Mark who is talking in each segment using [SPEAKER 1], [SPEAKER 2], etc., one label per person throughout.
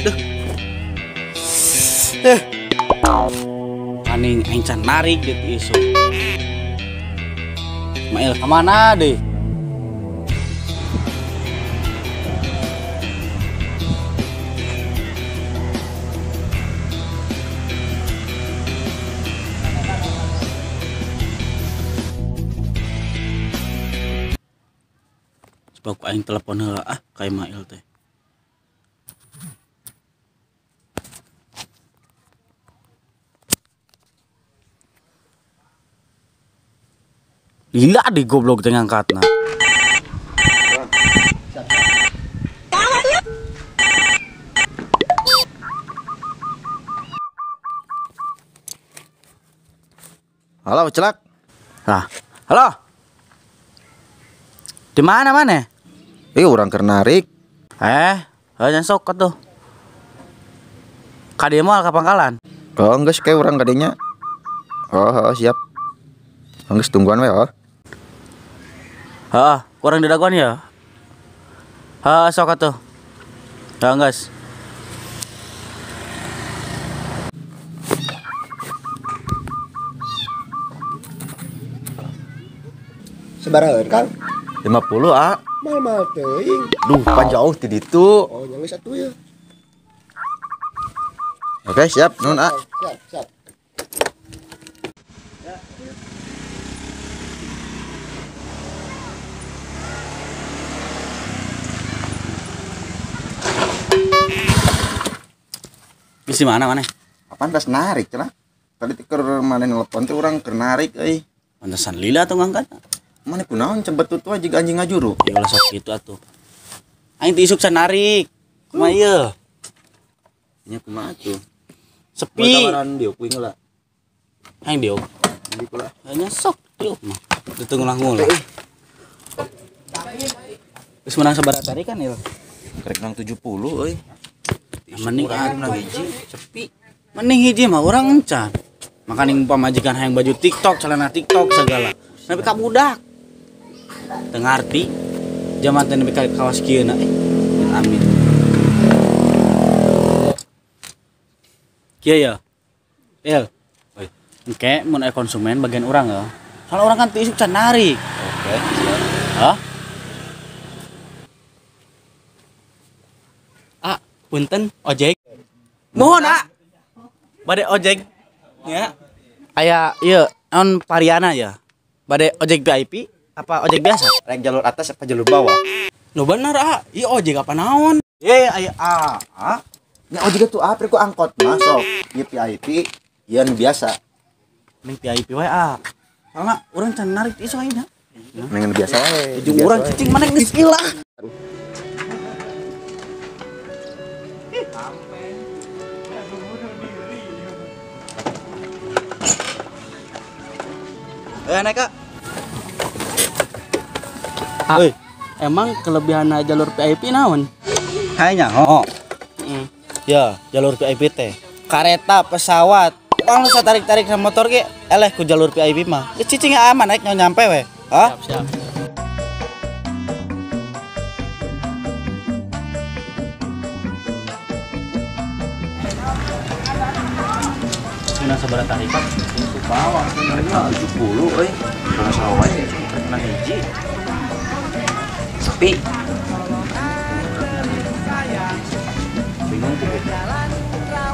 [SPEAKER 1] Duh. Aning aing can narik deui isuk. Ismail kemana deh? Coba ku aing telepon heula ah ka Ismail teh. Gila di goblok teh ngangkatna.
[SPEAKER 2] Halo, Celak.
[SPEAKER 1] Lah, halo. Di mana mana?
[SPEAKER 2] Urang keur narik.
[SPEAKER 1] Hanya sok atuh. Ka dieu moal ka pangkalan.
[SPEAKER 2] Oh, geus ke urang ka dinya. Oh, siap. Geus tungguan we, oh.
[SPEAKER 1] Heeh, kurang didagoan ya. Heeh, sok atuh. Ya geus.
[SPEAKER 3] Sabaraha Kang?
[SPEAKER 2] 50, ah.
[SPEAKER 3] Mal-mal teuing.
[SPEAKER 2] Duh, pan jauh ti ditu.
[SPEAKER 3] Oh, nya geus atuh ya.
[SPEAKER 2] Oke, siap, nuhun, ah.
[SPEAKER 3] Siap, siap.
[SPEAKER 1] Di mana mana?
[SPEAKER 2] Apaan tas narik cenah? Tadi keur maneh nelpon teh urang keur narik euy.
[SPEAKER 1] Pantesan lila tuh ngangkat.
[SPEAKER 2] Maneh kunaon cebetut wae jiga anjing ngajuru.
[SPEAKER 1] Ya ulah sok kitu atuh. Aing teh isuk can narik. Kumaha ieu?
[SPEAKER 2] Nya kumaha atuh?
[SPEAKER 1] Sepi.
[SPEAKER 2] Tawaran diuk kuing heula.
[SPEAKER 1] Aing diuk.
[SPEAKER 2] Diuk lah.
[SPEAKER 1] Nya sok diuk mah. Teu ngulah-ngulah. Geus menang sabaraha tarikan ieu?
[SPEAKER 2] Karek nang 70 euy.
[SPEAKER 1] Mending atuh hiji sepi. Mending hiji mah urang encan. Makaning pamajikan hayang baju TikTok, celana TikTok segala. Nepi ka budak. Teu ngarti. Zaman teh nepi ka kawas kieu na. Amin. Kieu ya. El.
[SPEAKER 2] Oi.
[SPEAKER 1] Engke mun aya konsumen bagian urang ya. Soalnya urang kan teu isuk can narik.
[SPEAKER 2] Oke, siap.
[SPEAKER 1] Hah?
[SPEAKER 4] Ah, punten ojek.
[SPEAKER 1] Mohon ah. Bade ojek ya. Aya ieu naon variana ya? Bade ojek VIP apa ojek biasa?
[SPEAKER 2] Rek jalur atas apa jalur bawah?
[SPEAKER 4] Nu bener ah, ieu ojek apa naon?
[SPEAKER 2] Aya ah. Nya ojek tuh apa ku angkot mah sok. Ieu VIP, ieu nu biasa.
[SPEAKER 1] Mending VIP wae ah. Soalna urang can narik ieu ayeuna.
[SPEAKER 2] Mending nu biasa wae.
[SPEAKER 1] Jeung urang cicing maneh geus ilang. Naik kak.
[SPEAKER 4] Ah, emang kelebihan jalur VIP naon?
[SPEAKER 1] Kayaknya, oh. Ya, jalur VIP teh. Kereta, pesawat. Kalau usah tarik-tarik sama motor ge, eleh ku jalur VIP mah. Cicing aman naik nyampe we. Hah?
[SPEAKER 4] Siap, siap.
[SPEAKER 1] Menang sabaraha tarikan?
[SPEAKER 2] Bawah 70 euy. Kurang salah wae rek menang hiji. Sepi.
[SPEAKER 1] Bingung tuh.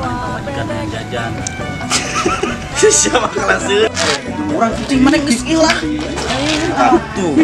[SPEAKER 1] Pamajikan yang jajan. Siapa kelas? Urang cicing maneh geus ilang. Atuh.